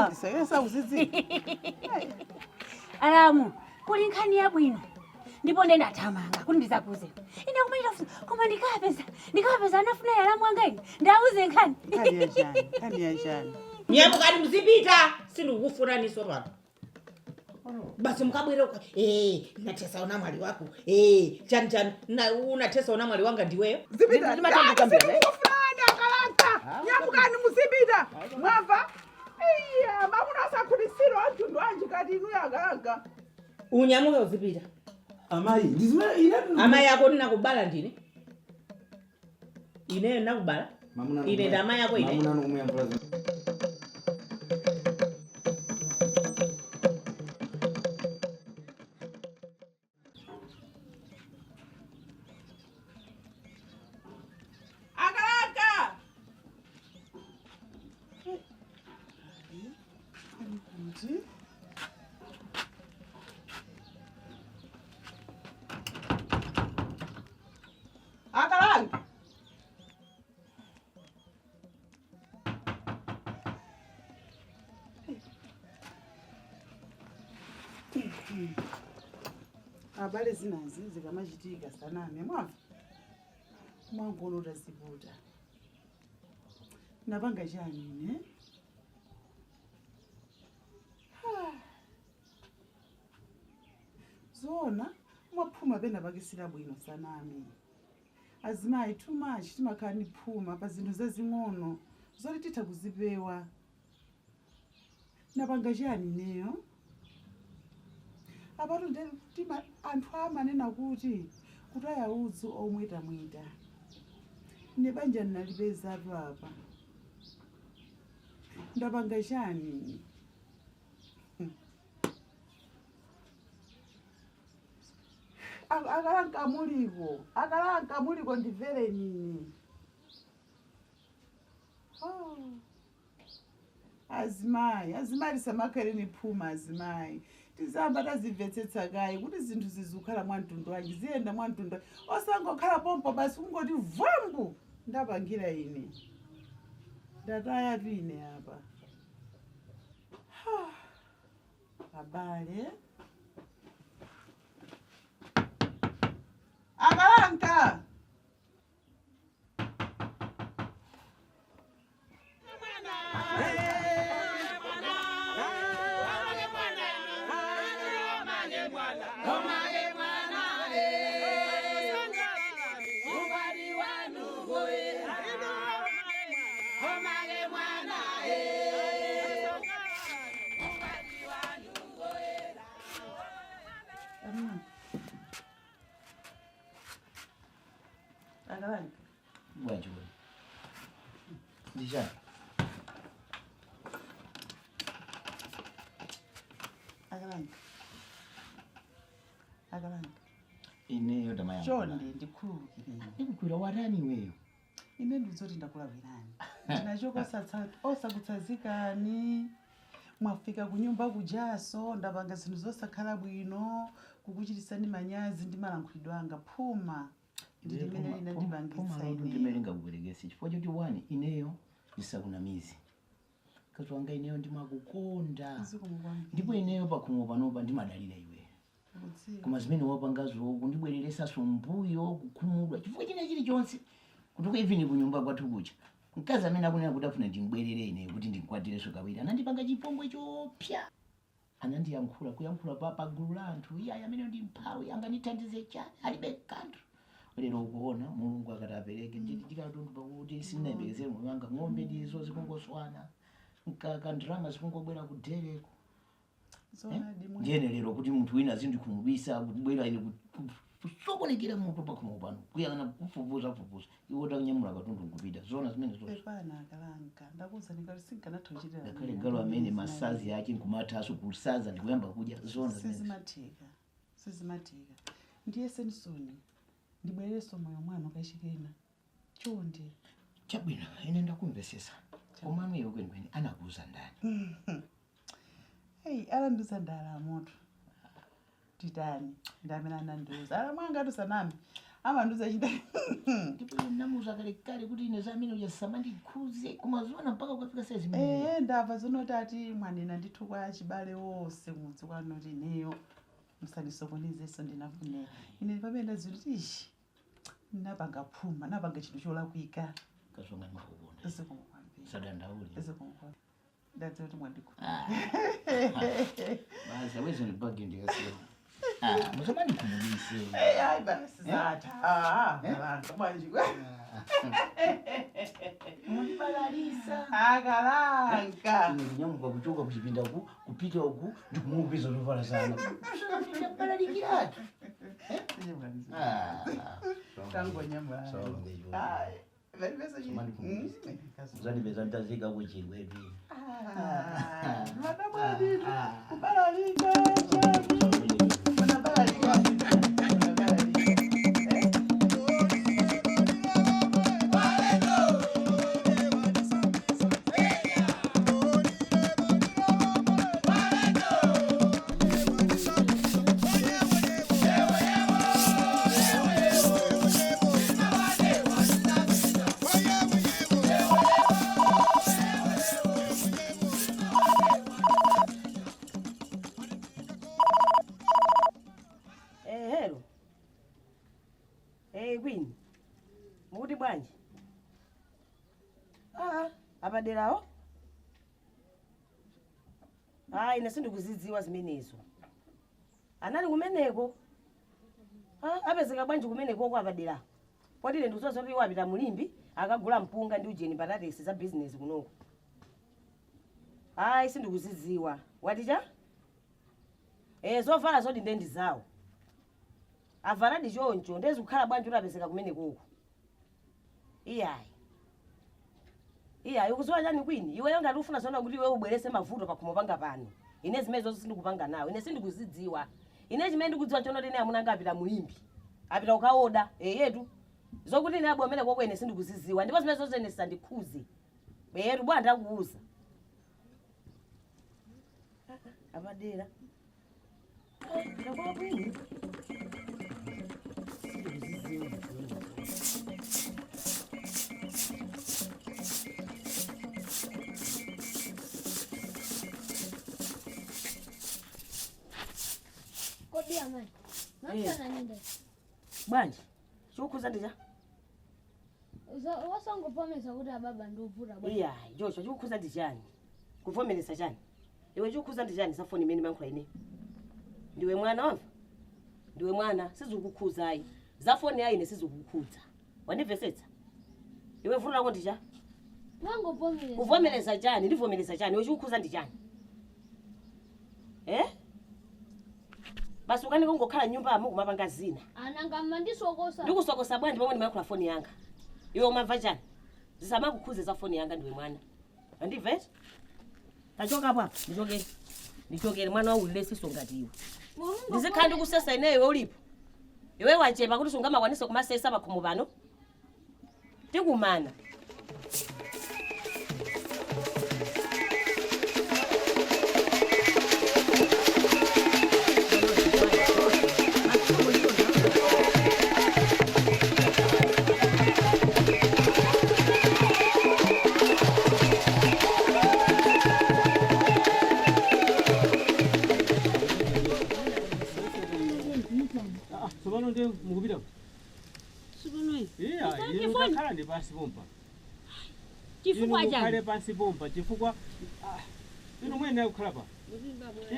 Zikukwatisa iye sakuzidziwa. Alamu, kuli nkhani yabwino ndipo nde ndathamanga kuti ndizakuze ine kumaita fusa koma ndikapeza anafuna alamu anga ine ndauze nkhani. Nkhani yachani? Nkhani yachani? Nyamukani muzipita, sindikukufunaniso pano. Basi mukabwere nathesa unamwali wako, chani chani, unathesa unamwali wanga ndiweyo. Zipita. Ndimatandikambira, eh? Sindikukufunani akalanka. Nyamukani muzipita. Mwamva? Iya, mamuna asakhutitsiro amtundu wanji kati inu akalanka. Unyamuke uzipita. Amayi, ndizimene ine Amayi ako ndinakubala ndine. Ineyo ndinakubala. Ine ndi amayi ako ine. Mamuna kumuyamvula zimene. Akalanka. Kuti? Akalanka. Abale, zinazi zikamachitika saname, mwamva, mwangona utaziputa. Napanga chani ine? Ha. Zona mwaphuma pena pakisira bwino saname. Azimayi too much timakhala ni phuma pa zinthu zazing'ono zoti titha kuzipewa. Napanga chani ineyo apatu? Nde tima anthu amanena kuti kutaya udzu omwetamweta. Ine banja ndinalipezatu apa, ndapanga chani? Akalanka muliko? Akalanka muliko? Ndimvere nini. Oh. Azimayi, azimayi, tisamakhale ni phuma. Azimayi, tizamba tazimvetsetsa kayi kuti zinthu zizikhala mwa mtundu wanji, ziyenda mwa mtundu wanji, osangokhala pompo basi kungoti vwambu. Ndapangira ine, ndataya tu ine apa. Ha. Abale, akalanka. Akalanka. Bwanji wewe? Ndichani? Akalanka, akalanka. Ineyo damaya. Chonde ndikhululukireni. Ndikukwira watani iweyo? Ine ndizoti ndakulawirani, ndinachoka osakutsazikani, mwafika kunyumba kujaso, ndapanga zinthu zosakhala bwino, kukuchitisani manyazi ndi malankhulidwe anga. Phuma ndi limene linandipangitsa Ndimene ine. lingakuperekese chifukwa choti wani, ineyo ndisakunamizi, mkazi wanga, ineyo ndimakukonda. Zikomo kwambiri. Ndipo ineyo pakhomo panopa ndimadalira iweyo. Kudziwa. Koma zimene wapangazo kundibwereresaso mbuyo, kukhumudwa chifukwa china chilichonse, kuti even kunyumba kwathu kucha, mkazi amene akunena kuti afuna ndimbwerere ineyo kuti ndinkwatirenso kawiri anandipanga chipongwe chopya, anandiyankhula kuyankhula pa pagulu la anthu, iyayi, amene ndi mphawi, angandithandize chani, alibe kanthu. Lero ukuona Mulungu akati apereke nditi ndikatundu pakuti sindinayembekezere moyo wanga, ng'ombe ndizo zikungoswana, mkaka, ndalama zikungobwera kudereko. Zoonadi mwe. Ndiyene lero kuti munthu wina azindikhumudwisa, kubwera ine kusokonekera mutu pakhomo pano, kuyang'ana kufufuza fufuza, iwe utanyamula katundu nkupita, zona zimene zonse? Pepana akalanka, ndakuwuzani kale, sinkanatha kuchitira Ngakhale mwina. galu amene masazi ake nkumathaso kusaza ndikuyamba kudya, zona zimene? Sizimatheka, sizimatheka. Ndiye senisoni ndibwererenso moyo mwanu kachikena, chonde. Chabwino, ine ndakumvesesa, komano iwe kwenikweni anakuuza ndani? Eyi, alandiuza ndi alamoto titani, ndi amene anandiuza. Alamu anga atusanami. Amandiuza chita. Ndipo ine ndinamuuza kalekale kuti ine za amene uja samandikhuze, koma zoona mpaka ukafika saizi imeneyi. Ee, ndamva zonoti ati mwanena ndithu kwa chibale wonse kumudzi kwanu kuti ineyo musandisokonezenso ndinafunera. Ine pamene ndadziwa kuti ishi napanga phuma, napanga chinthu cholakwika. Kasonga ndimakukonda. Zikomo kwambiri. Sadandaule. Zikomo kwambiri. Ndadziwa kuti mwandikhu. Basi awezi ndibagi ndikasiya. Ah, musamandikhumudwise. Eyi, ayi basi zatha. Ah, kalanga bwanji. Mundibalalisa. Akalanga. Ndinyamuka kuchoka kuchipinda uku kupita uku ndikumupeza zovala zanu. Ndabalalikiratu. Tangonyamula. Ayi, palibenso chinthu. Uzandipeza nditazika kuchigwepi. Ah, madabwaditu kubalalika chani. Munabalalika. Munabalalika. Eh? Eh, hello. Eh, Queen. Mukuti bwanji? Ah, apaderawo? Ah, ine sindikuzidziwa zimenezo. Anali kumeneko. Ah, apezeka bwanji kumeneko kwa apadera. Poti ine ndikudziwa zoti iwo apita mulimbi akagula mpunga ndi ujeni patatesi za business kunoko. Ayi, sindikuzidziwa. Waticha? Eh, zovala zoti ndendi zawo. Avaladi choncho ndezikukhala bwanji kuti apezeka kumenekoko. Iyayi, iyayi, ukuziwa chani kwini iweyo ngati ufuna zoona kuti iwe ubwerese mavuto pakhomo panga pano, ine zimene zonse sindikupanga nawo. Ine sindikuzidziwa. Ine chimene ndikudziwa chonoti ine amuna anga apita mulimbi, apita kukaoda eyetu. Zokuti ine abwamene koko ine sindikuzidziwa, ndipo zimene zonse ine sandikhuze eyetu. Bwana, ndakuuza apadera kwa kwini sindikuzidziwa. Kodi amayi, mafana ninda? Bwanji, chikukhuza ndicha? Wasangopomeza kuti ababa ndiovuta bwanji? Iyayi, Joshua, chikukhuza ndi chani? Kuvomeresa chani? Iwe, chikukhuza ndi chani? Safoni imene mankhula ine. Ndiwe mwana, wamva? Ndiwe mwana, sizikukhuza ayi. Za foni ayi, ine sizikukhudza. Wandimvetsetsa? Iwe, vuto lako ndicha? Mwangovomereza. Kuvomereza chani? Ndivomereza chani? Iwe, chikukhuza ndi chani? Eh, basi ukanike kungokhala nyumbamo kumapanga zina. Ananga mandisokosa. Ndikusokosa bwanji pomwe ndimayankhula foni yanga? Iwe umamva chani? Zisamakukhuze za foni yanga. Ndiwe mwana, andimveti? Tachoka apo, ndichokere, ndichokere. Mwana waulile siso ngati iwe ndizikhala ndikusesa ineyo iwe ulipo. Iwe wachepa kuti sungamakwanise kumasesa pakhomo pano. Tikumana. Tsopano ndiye mukupita? Sikunoyi. Iya. Usange Inu foni. takhala ndi pansi pompa. Chifukwa Inu mukhale chani? pansi pompa chifukwa inu mwene kukhala pa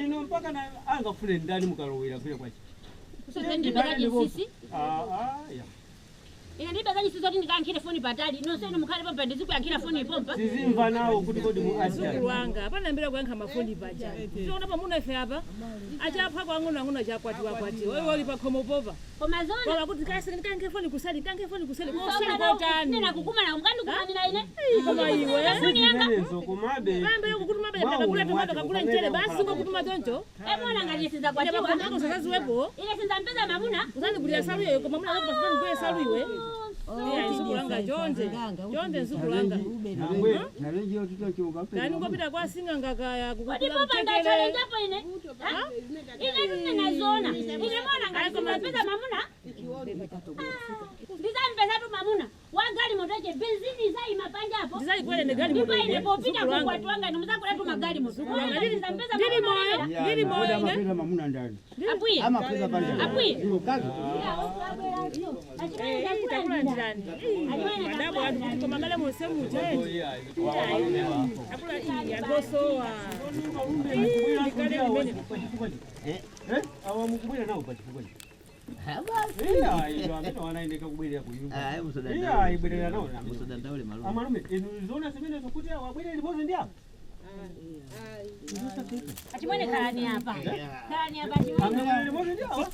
inu mpaka na angafune ndani mukalowera kwina kwachi. Kusadzandipeza chinsinsi. Ya. Ine ndipeza chinsinsi kuti ndikayankhire foni patali. Nonse inu mukhale pompa, ndizikuyankhira foni pompa. Sizimva nawo kuti kodi mu Mzukulu wanga apanambira kuyankha mafoni paja. Tiona pamuna ife apa achapha kwang'ono ang'ono achakwatiwakwatiwa, iwe uli pakhomo pova. Koma zona. Koma kuti kasi ndikankhe foni kusali, ndikankhe foni kusali, kusali kotani? Nena kukumana mukandikumanira ine. Koma iwe. Sizimenezo, komabe Pambere kukutuma bele Mwaule kakagula tomato, mwacho, kakagula kufanele mchere, basi kukhala ngokutuma choncho. Emona ngati Ine sinzakwatiwa. pakhomo pako sazaziwepo. Ine sinzampeza mamuna. Usazigulira salu iwe, koma muna wako pasazigulira salu iwe. Iya nzukulanga chonde. Chonde nzukulanga. Kani ngopita kwa sing'anga kaya Kodi popa ndachalenjapo ine? Ine ndinazona. Ine mwana ngati mamuna. Ndizampeza tu mamuna. Wagali motoche benzini zaima panjapo. Ndizayikwele ne gali Ndipo moto. ine popita kukwatu wanga nimuzakula tu magali moto. Ndizampeza Ndili moyo, ndili moyo ine. Amapeza mamuna ndani. Apuye. Amapeza panja. Apuye. Takulandirani. Madabo anthu koma male monse muja. Akula iyi angosowa. Ndikale limene. Awa mukubwera nawo pachifukwa ichi. Iya, ino amene wanaendeka kubwerera ku nyumba. Iya, ibwerera nawo. Musadandaule malume. Amalume, inu zona zimene zokuti awa abwerere limodzi ndi awa. Achimwene khalani apa. Khalani apa achimwene. Angabwerere limodzi ndi awa.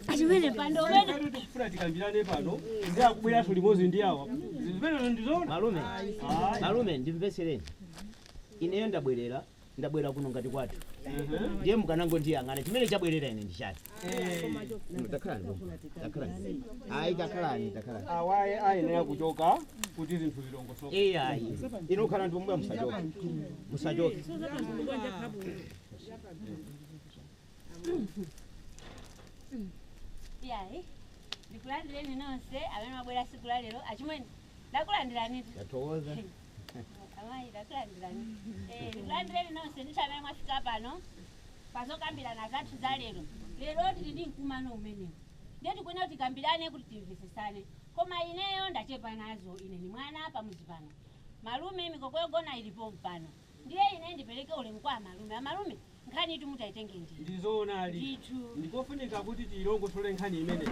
Achimwene pando wena. Tikufuna tikambirane pano ndi akubweranso limodzi ndi awa. Zimenezo ndizona. Malume. Malume ndimvesereni. Ineyo ndabwerera, ndabwera kuno ngati kwathu. Ndiye mukanangondiyang'ana chimene chabwerera ine ndichati. Takhalani. Takhalani. Ayi takhalani, takhalani. Awaye ayenera kuchoka kuti zinthu zilongosoke. Iya ayi. Inu khala ndi mbuya musachoke. Musachoke. Iyayi. Ndikulandireni nonse amene mabwera siku la lero. Achimwene ndakulandirani. Tathokoza. Amayi ndakulandirani. Ndikulandireni nonse ndicho amene mwafika pano. Pazokambirana zathu za lero. Lero tili ndi mkumano umenewu. Ndiye tikuyenera kuti tikambirane kuti timvetsetsane. Koma ineyo ndachepa nazo. Ine ni mwana pamuzi pano. Malume mikoko yogona ilipo mpano. Ndiye ine ndipereke ulemu kwa amalume. Amalume nkhani itu mutaitenge ndi. Ndizoona ali. Ndithu. Ndikofunika kuti tilongosole nkhani imene.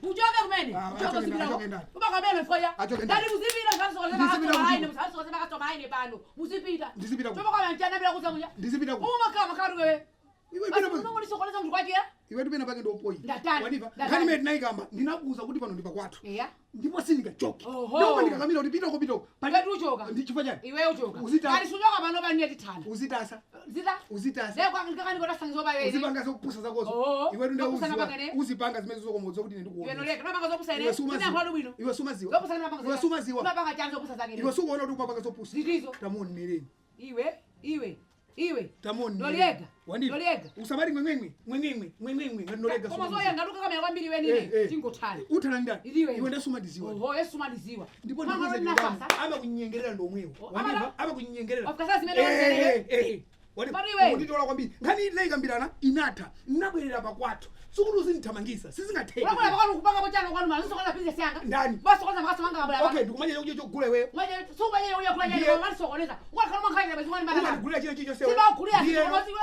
Uchoke kumene. Uchoke usipira. Ubakamele mfoya. Ndani musipira ngasokoze makasoma aine pano. Musipira. Ndisipira ku. Choba kwa mchana bila kuza kuja. Ndisipira ku. Uma kama karu wewe. Iwe Basi pena mungu nisokoleza mtu kwaje? Iwe tupena pake ndopoyi. Ndatani. Waniva. Ndatani. Nkhani imene ndinayikamba ndinakuwuza kuti pano ndi pakwathu. Iya. Ndipo sindingachoke. Oho. Ndipo ndikakamira kuti pitoko pitoko. Iwe tuchoka. Ndi chifukwa chani? Iwe uchoka. Uzita. Kali suchoka pano pano tithana. Uzitasa. Zita. Uzitasa. Leo kwa ngakani kwa sangizo ba wewe. Uzipanga zokupusa zakozo. Oo. Iwe Zokupusa ndauziwa. napangene. Uzipanga zimene zokomodza kuti ine ndikuona. Iwe noleka nopanga zopusa ine. Iwe sumaziwa. Ine nkhwalo bwino. Iwe sumaziwa. Zopusa nopanga. Iwe sumaziwa. Nopanga chani zopusa zake. Iwe sukuona kuti ukupanga zopusa. Zitizo. Tamuonereni. Iwe, iwe, iwe. Tamuonereni. Noleka. Wandiva. Noleka. Usamati ngwengwengwe ngwengwengwe ngwengwengwe noleka. Koma zoya ngaduka kama kwambiri we nine. Tingothana. Uthana ndani? Iliwe. Iwe ndasumadziwa. Oho, yesu maliziwa. Ndipo Mama ndikuuze nafasa. ama kunyengerera ndomwewo. Oh, Wandiva? amala- Ama kunyengerera. Wafika zimene wanzenere. Mariwe. Unditola kwambiri. Nkhani inayikambirana inatha. Ndinabwerera pakwathu. Sikuti uzindithamangisa. Sizingatheke. Unakola pakanu kupanga pochana kwanu mali sokola business yanga. Ndani? Basokoza makaso manga kabla. Okay, ndikumanya chakudya chogula iweyo. Mwaje suba yeye uya kula Ndiye. yeye mali sokoleza. Ukakhala mwankhanya basi wani mali. Umandigulira china chilichonse. Siba ukulia Ndiye.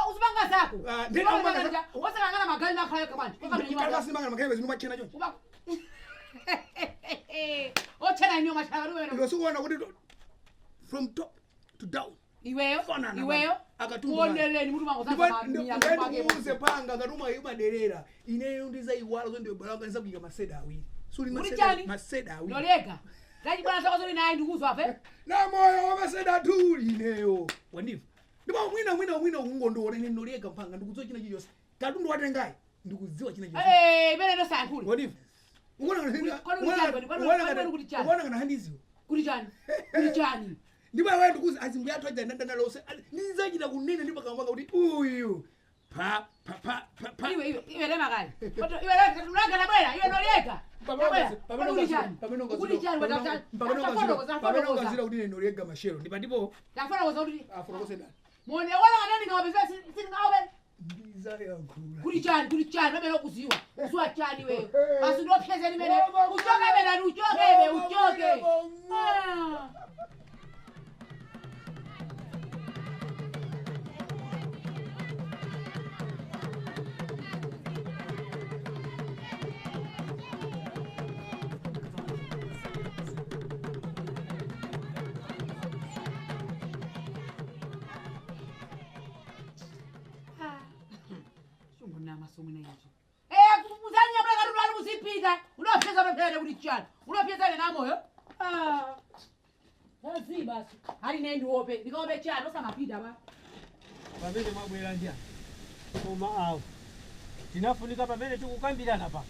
uzipanga zako. Ah, ndiye ndakupanga zako. Wasakangana magali makhala kabani. Ndikhala simangana makhaya zinu machena choncho. Uba. Ochena iniyo machana wewe. Iwe sukuona kuti from top to down. Iweyo. Fanana. Iweyo. Akatundu. Kuoneleni mutu mango Ndipo ndikuuze panga akatuma imaderera. Ineyo ndizaiwala zo ndiwe balanga ndizakuyika maseda awiri. Suli Uli maseda chani? maseda awiri. Noleka. Kaji bwana sako zoli naye ndikuzwa afe. Na moyo wa maseda tu ineyo. Wandiva. Ndipo mwina mwina mwina ukungondiona ine ndoleka mpanga ndikudziwa china chilichonse. Katundu watengayi ndikudziwa china chilichonse. Eh, imene ndo sankhule. Wandiva. Ukuona Kwani uli chani? Kwani uli chani? Ukuona kana handiziwa. Kuli chani? Kuli chani? Ndipo iweyo ndikuzi azimbuya athu aja ndandanda lonse ndizachita kunena ndipo akamvanga kuti uyu pa pa pa pa pa Iwe iwe iwe lema kale. Iwe leka na bwera, iwe noleka. Pamene ungazira kuti ine ndoleka mashero ndipo ndipo Tafotokoza kuti afotokoze ndani. Muone wala kanani ngawapeza singawe. Ndizayankhula. Kuli chani kuli chani pamene ukuziwa. Uziwa chani wewe. Basi ndophezeni mene. Uchoke mene uchoke mene uchoke. Ah. chani ulopyezane namoyo azi basi ali naye ndiope ndikaope chani osamapita pa pamene mwabwera ndi apa koma awo tinafunika pamene tikukambirana pa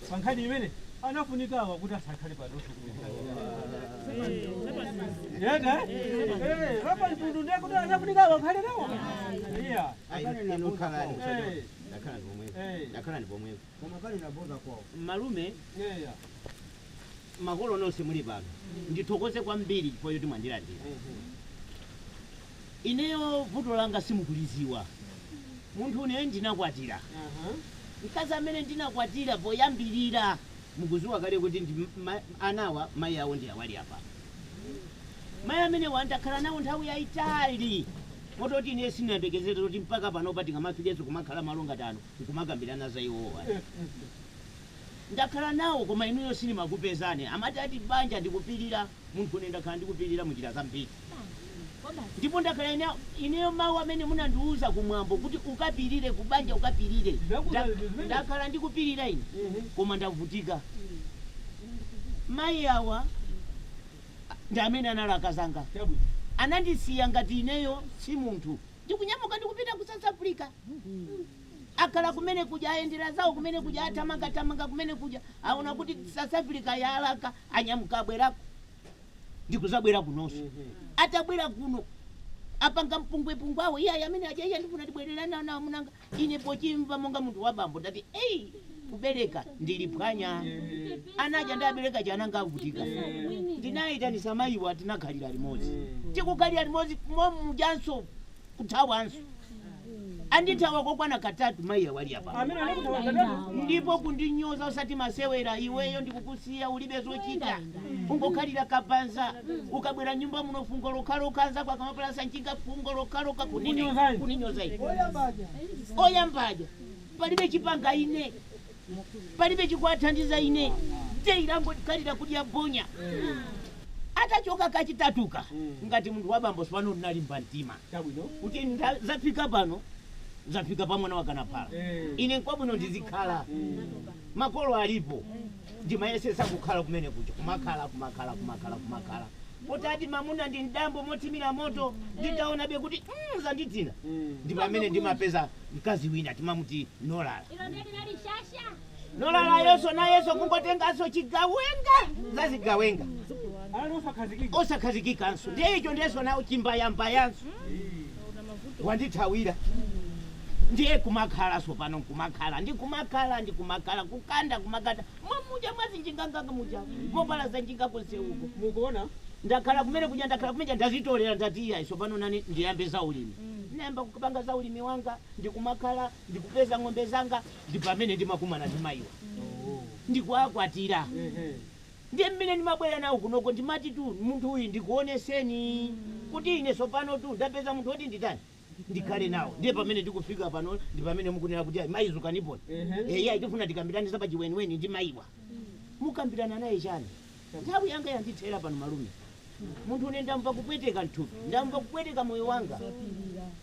pa nkhani imene anafunika awa kuti asakhale panoso yeta papa mtundu ndiye kuti anafunika awa akhale nawo iya ndakhalani pomwepo koma pali naboza kwawo malume iya makolo nonse muli pano ndithokoze kwambiri chifukwa choti mwandilandira ineyo vuto langa simukuliziwa munthu une ndinakwatira mkazi amene ndinakwatira poyambirira mukuziwa kale kuti ndi anawa mayi awo ndi awali apa mayi amene wandakhala nawo nthawi yayitali mototi ine sinayembekezere kuti mpaka panopa tingamafikenso kumakhala malo ngati ano nkumakambirana za iwowa ndakhala nawo koma inuyo sinimakupezani amati ati banja ndikupirira munthu une ndakhala ndikupirira munjira zambiri ndipo ndakhala ineyo mawu amene munandiuza kumwambo kuti ukapirire kubanja ukapirire ndakhala ndikupirira ine koma ndavutika mayi awa ndi amene analakazanga anandisiya ngati ineyo si munthu ndikunyamuka ndikupita ku South Africa akhala kumene kuja ayendera zawo kumene kuja athamangathamanga kumene kuja aona kuti South Africa yalaka anyamuka abwerako ndikuzabwera kunonso atabwera kuno apanga mpungwepungwe awo iye amene aja iye ndifuna tibwererana nawo munanga ine pochimva monga munthu wa bambo ndati eyi kubereka ndiliphwanya anaja ndabereka chananga avutika ndinayitanisa mayiwa tinakhalira limodzi tikukhalira limodzi momujanso kuthawanso andithawa kokwana katatu mayi awali apa amene anakuthawa katatu ndipo kundinyoza usati masewera iweyo ndikukusiya ulibe zochita ungokhalira kapanza ukabwera nyumba muno fungo lokhalokha kwakamapalasa njinga fungo lokhalokha kuninyoza ine oyambaja palibe chipanga ine palibe chikwathandiza ine teilango khalira kudya bonya atachoka kachitatuka ngati munthu wa bambo sipano ndinalimba mtima kuti zafika pano zafika pa mwana wakanaphala ine nkwabwino ndizikhala makolo alipo ndimayesesa kukhala kumene kuja kumakhala kumakhala kumakhala kumakhala potati mamuna ndi mdambo mothimira moto nditaonabe kuti zanditina ndi pamene ndimapeza mkazi wina timamuti nolala ilo ndiye linali shasha nolala yeso nayeso kungotenganso chigawenga zazigawenga osakhazikikanso ndiye icho ndiyeso nawo chimbayambayanso wandithawira ndiye kumakhala pano kumakhala ndi kumakhala ndi kumakhala kukanda kumakanda mwamuja mwazinjinganganga muja mopala zanjinga konseuko mukuona ndakhala kumene kuja ndakhala kumeja ndazitolera ndati iya pano nani ndiyambe za ulimi ndinayamba kupanga za ulimi wanga ndikumakhala ndikupeza ng'ombe zanga ndi pamene ndimakumana ndi mayiwa ndikuakwatira ndiye mmene ndimabwera nawo kunoko ndimati tu munthu uyu ndikuoneseni kuti ine sopano tu ndapeza munthu woti nditani ndikhale nawo ndiye pamene ndikufika pano ndi pamene mukunena kuti ayi mayi zukanipona eya tifuna tikambirane za pachiweniweni ndi mayiwa mukambirana naye chani nthawi yanga yandithera pano malume munthu une ndamva kupweteka mthupi ndamva kupweteka moyo wanga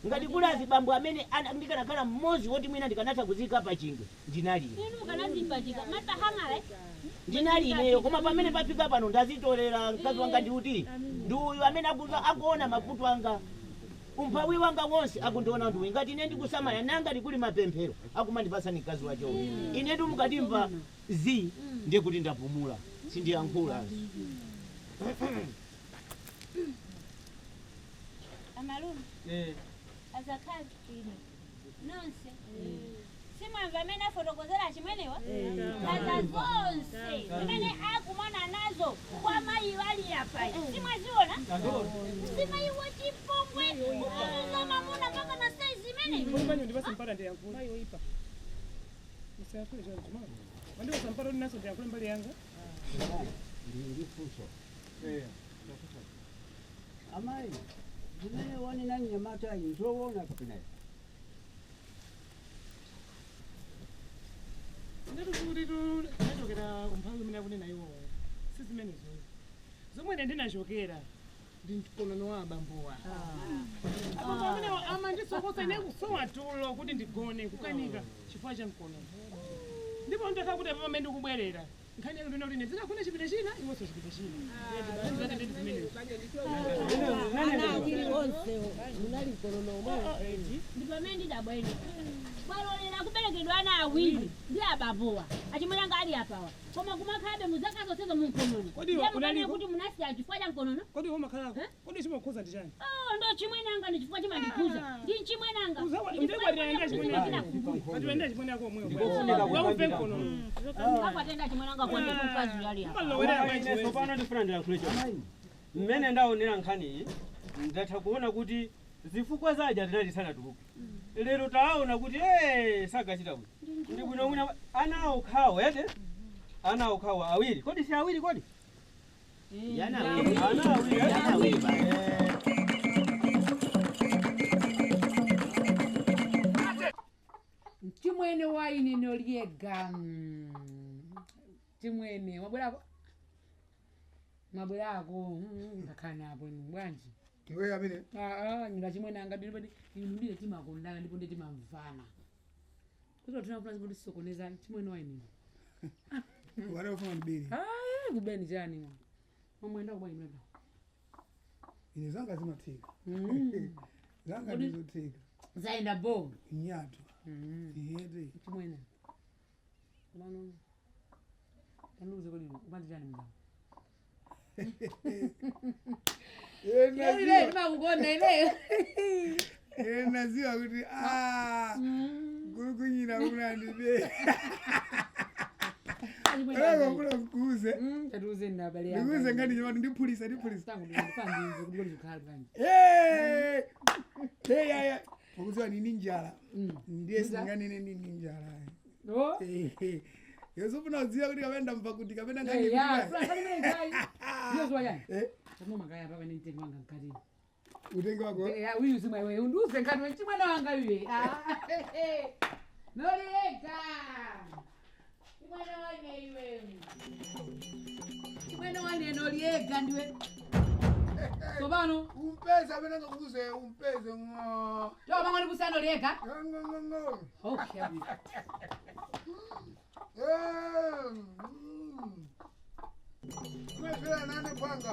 ngati kulazi bambo amene ndikanakhala mmodzi woti mwina ndikanatha kuzika pachingwe ndinaliye inu mukanazipachika matahangala ndinali ineyo koma pamene pafika pano ndazitolera mkazi wanga ndiuti ndi uyu amene akuona mavuto anga umphawi wanga wonse akundiona ndiuyu ngati ine ndikusamala nanga ndikuli mapemphero akumandipasa ni mkazi wachowo inetu mukatimva zi ndiye kuti ndapumula sindiyankhulanso amalume azakazi nonse simwamva amene afotokozera chimwenewa kaza zonse zimene akumana nazo kwa mayi wali apa simwaziona simayiwa chipongwe kukuza mamuna mpaka na saizi imene ndipasa ndiyankhule mayi oyipa musayankhule choncho mama wandipasa mpata ndinaso ndiyankhule mbali yanga ndifunso amayi zimene wanena mnyamata ayi nzoona kapena ndati kuti tinachokera umphawi umene akunena iwowo si zimenezoyo zomwe ine ndinachokera ndi mkonono wa abambowa abambo amenewo amandisokosa ine kusowa tulo kuti ndigone kukanika chifukwa cha mkonono ndipo ndakhala kuti apa pamene ndikubwerera Nkhani yake ndina kuti ine ndinagona chipinda china iwonso chipinda china. Zake ndi zimenezo. Ndi pamene ndidabwene kwalolera kuberekedwa ana awiri ndi ababowa achimwene ali apawa koma kumakhalabe muzaka zonsezo mumkonono. Kodi iwe Ndiye mukanene unaliko? kuti munasiya chifukwa cha mkonono. Kodi iwe umakhalako? Kodi chimakukhuza ndi chani? Oh, ndo chimwenanga ndi chifukwa chimandikhuza ndi nchimwenanga. Ndikwatira chimwene ako. Atiwenda chimwene ako omwewo. Ndikofunika Waupe kukambira. mkonono. Akwatenda chimwenanga kwandi mkazi yali apa. Koma ine tsopano ndifuna ndilankhule choncho. Mmene ndaonera nkhani iyi ndatha kuona kuti zifukwa zaja tinali sanatuluke. Lero taona kuti sagachita bwino. Ndi bwino mwina ana okhawo ete ana okhawo awiri kodi si awiri kodi Yana awiri. Ana awiri. Yana awiri basi. Chimwene waine nolyega. Chimwene wabwerako, mwabwerako ngakhanapo bwanji. Iwe amene Nga chimwene anga ndilipodi inu ndile timakondana ndipo nditimamvana kuti tinafuna zipo tisokoneza chimwene waine. Wale ufuna ndibiri. Kubeni chani mamwenda kubwa imwenda. Ine zanga zimathika. Zanga ndizothika. Zaenda bo. Nyato. Iyete. Chimwene mano tanduze kodi upandi chani mzangu. Ile timakukonda ile. Naziwa kuti kunyina kunandibe. Kula nkuze. Tatuze ndabale yanga. Ndikuze ngati chimati ndiphulisa ndiphulisa. Tangu ndipandize kuti kodi zikhala bwanji. Eh! Hey ya ya. Ukuziwa nini njala? Ndiye singanene nini njala. Oh. Yosufuna udziwa kuti kapena ndamva kuti kapena ngani. Ya, funa ngani kai. Ndiyo zuwa yani. Eh. Tamo makaya papa ni mtengo wanga mkati. Utenge wako? Ya, uyu simwa iwe unduze ngati we chimwana wanga iwe. Ah. Noleka. Chimwana wane iwe. Chimwana wane noliega ndiwe. Sobano. Umpeze amene ngakuze umpeze ngo. Yo mangoni busano liega. Ngo ngo ngo. Okay. Unafika nani panga?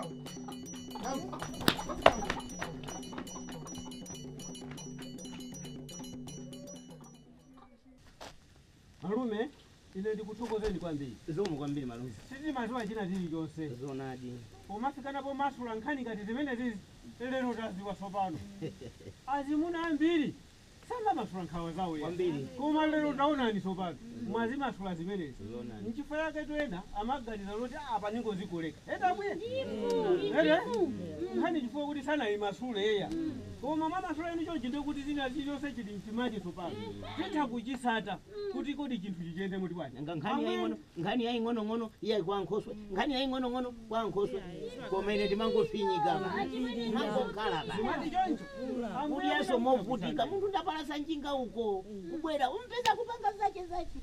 Malume, ine ndikuthokozeni kwambiri. Zikomo kwambiri malume. Sitimaziwa china chilichonse. Zonadi. Pomafikana pomasula nkhani ngati zimene zizi lero taziwa tsopano. Azimuna ambiri samamasula nkhawa zawo. Kwambiri. Koma lero taonani tsopano mwazimasula zimenezi. Zonadi. Nchifukwa yake toyena amaganiza loti apa ningozikoleka. Eta bwiye. Ere? Nkhani chifukwa kuti sanayimasule eya. Koma mamasula enu chonchi ndikuti zina chilichonse chili mtimachi tsopano. Titha kuchisata kuti kodi chinthu chichiyende muti bwanji. Nga nkhani yaying'ono, nkhani yaying'onong'ono iyayi kwa nkhoswe, nkhani yaying'onong'ono kwa nkhoswe. Koma ine timangofinyika mangokhala Zimati choncho. Kudiyaso movutika munthu ndapalasa njinga uko kubwera umpeza kupanga zache zache.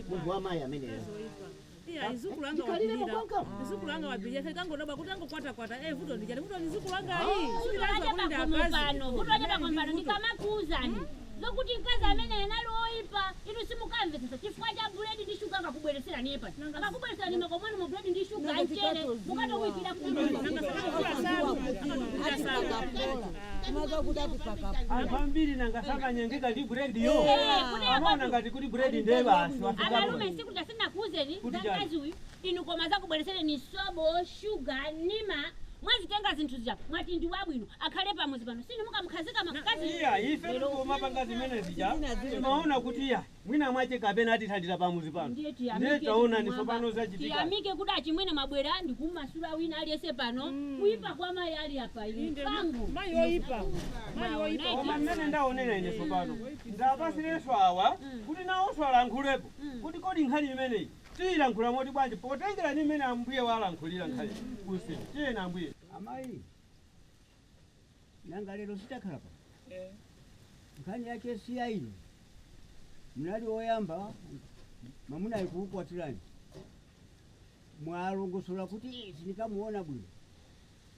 Munthu wamayi ameneyo. Iya, izukulu anga Ndikalire wapilira. mukonka. Izukulu anga wapilira. Sasa kangodoba kuti angokwata-kwata. Vuto ndijani. Vuto ni izukulu anga iyi. Vuto laje pakomo pano, vuto laje pakomo pano ndikamakuuzani. Zokuti mkazi amene anali oyipa inu simukamvetsetsa chifukwa cha buledi ndi shuga akakubweretserani ipa. Akakubweretserani makomwani mu buledi ndi shuga mchere mukatowikira Anthu ambiri nanga sakanyengeka ndi bulediyo. Kuti Amaona ngati kuti buledi ndiye basi wafikapo. Amalume sikuti asinakuuzeni Kuti za chani? mkazi uyu inu koma zakubweretsereni sobo shuga nima mwazitenga zinthu zija mwati ndi wabwino akhale pamuzi pano sinu mukamkhazika makazi. Iya, ife tikomapanga zimene zija timaona kuti iya mwina mwache kapena atithandira pamuzi pano. Ndiye Ndiye tiyamike taona ni kumwamba. tsopano zachitika. Tiyamike kuti achimwene mabwera ndikumasula wina aliyese pano kuipa kwa mayi ali apa inu pangu. Mayi oyipa. Mayi oyipa. Koma mmene ndaonera ine tsopano ndapasirenso awa kuti nawonso alankhulepo kuti kodi nkhani imeneyi tiyilankhula moti bwanji potengera ni mmene ambuye walankhulira nkhani kusi tiyeni ambuye. Amayi, nanga lero sitakhala pa nkhani yake si ya ino. Mnali woyamba mwamuna ayikukwatirani mwalongosola kuti sindikamuona bwino.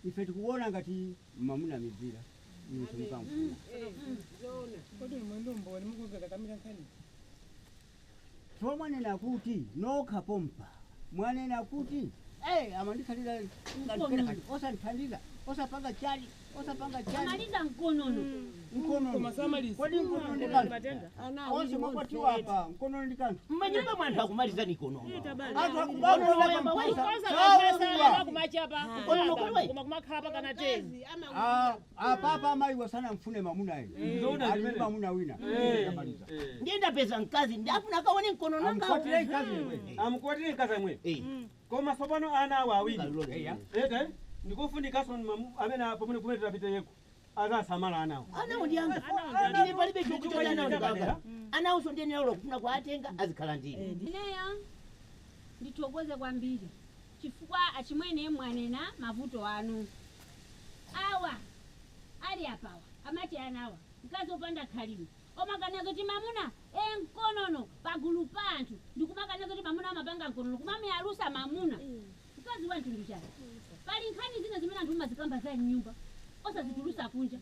Ife tikuona ngati mwamuna mizira inu simukamfuna. Kodi mwendo mboni mukuza kakamira nkhani. Tomwanena kuti nokha pompa Mwanena kuti amandikhalira Mkonono. osandithandiza, osapanga chali, osapanga chali. Amaliza mkonono. Mkonono. Kodi mkonono ndi kanthu? Onse mwakwatiwa apa, mkonono ndi kanthu. Mmanyumba mwanthu akumaliza mikonono. Anthu apapa amayi wasana mfune mamuna Nzoona ali zimene. mamuna wina. Amaliza. Ndiye ndapeza mkazi ndafuna akaone mkonono. Amkwatire mkazi yemwe. Amukwatire mkazi amwe. Koma tsopano ana awo awiri ete ndikufunikanso amene pamene kumene tapita yeko azasamala anawo. Anawo ndi anga. Ine palibe chokuti anawo ndi anga. Anawonso ndiye nalo kufuna kuatenga azikhala ndine. Ineyo ndithokoze kwambiri chifukwa achimwene mwanena mavuto anu awa ali apawa amati anawa mkazi opanda khalidwe omakana kuti mamuna enkonono pagulu pa anthu ndikumakana kuti mamuna amapanga nkonono kumamiyalusa mamuna mkazi wa mtundu chake. Pali nkhani zina zimene anthu umazikamba za mnyumba osazitulusa kunja,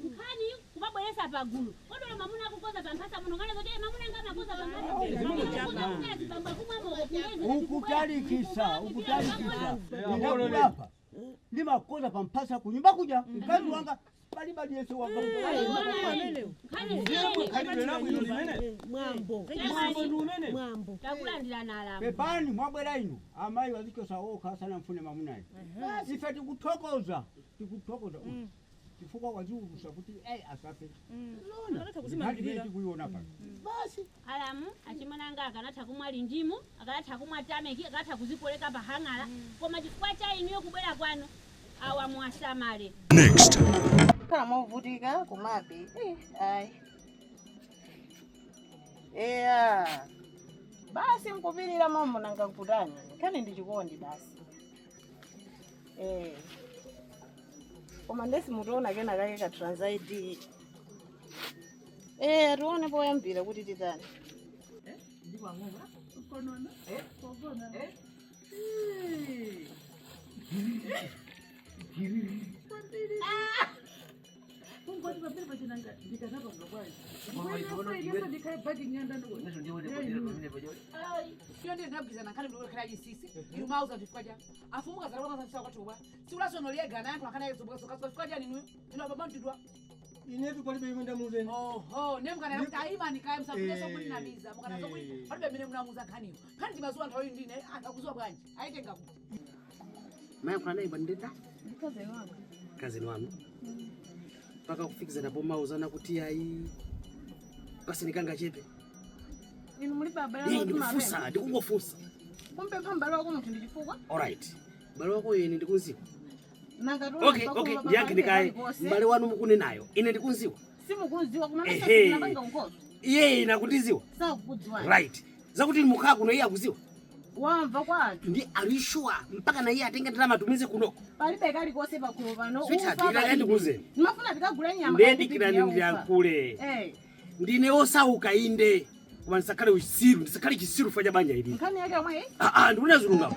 nkhani kumabweresa pagulu kodola mamuna akukoza pamphasa muno kana kuti mamuna anga amakoza pamphasa Ukutalikisa, ukutalikisa. Ndakulapa. Ndimakoza pamphasa kunyumba kuja. Mkazi wanga palibe yese wanga. Mwambo. Takulandirana alamu. Pepani mwabwera inu amayi wazichosa okha sana mfune mamunayi. Ife tikuthokoza, tikuthokoza chifukwa waziulusa kuti asafe. Kuzimangira. Tikuiona pano. Basi. Alamu achimwene akanatha kumwa lindimu, akanatha kumwa tameki, akanatha kuzikoleka pahang'ala, koma chifukwa cha inuyo kubwera kwanu awa muwasamale. Next. Khala movutika kumabe. Ayi. Eya. Basi nkupirira momwe nanga nkutani. Nkhani ndi chikondi basi. Koma ndesi mutiona kena kake ka Trans ID. Tione poyambira kuti titani. Kungoti pamene pachinanga ndikanapanga bwanji. Iyo ndiye ndinabwizana nkhani ndikukhala chisisi ndimauza chifukwa cha afumu kazalwa kazafisa kwathuwa siulasono liyegana anthu akhana yezobukasokasoka chifukwa chani inuyo ino ababa mtidwa Inetu palibe imwe ndamuzeni. Oho, ne mukana kuti ayimani kaya msafuneso kulinamiza mukanazo kuti palibe mene munamuza nkhaniyo nkhani timazuwa anthu awiri ndine anthu akuzuwa bwanji ayitenga kuti Mayankhula naye bandida Mkazi wanga. kazini wanu mpaka kufikizana pomauzana kuti ayi pasinikanga chepe. Inu muli baba Eh, ndikufunsa, ndikungofunsa. Kumpempha m'bale wako munthu ndi chifukwa? Alright, m'bale wako ine ndikunziwa. Nanga tiona Okay, pakulu okay, pa ndiyankhe palibe ndikaye paliponse. m'bale wanu mukunenayo ine ndikunziwa. Simukunziwa koma Ehe. napanga unkozo. Iye ine akundiziwa. Sakukudziwani. Right, zakuti mukhala kuno iye akuziwa. Wamva kwa anthu. Ndi are you sure mpaka na iye atenge ndalama atumize kunoko? Palibe kalikonse pakulu pano. Sweetheart, Ufa ndikira palibe. ndikuwuzeni. Ndimafuna tikagule nyama. Ndendikirani kakuti ufa. ndiyankhule. Eh. Ndine osauka inde, koma ndisakhale usiru, ndisakhale chisiru fa cha banja ili. Nkhani yake yomwe. Ah, ah, ndikunena zilungamo.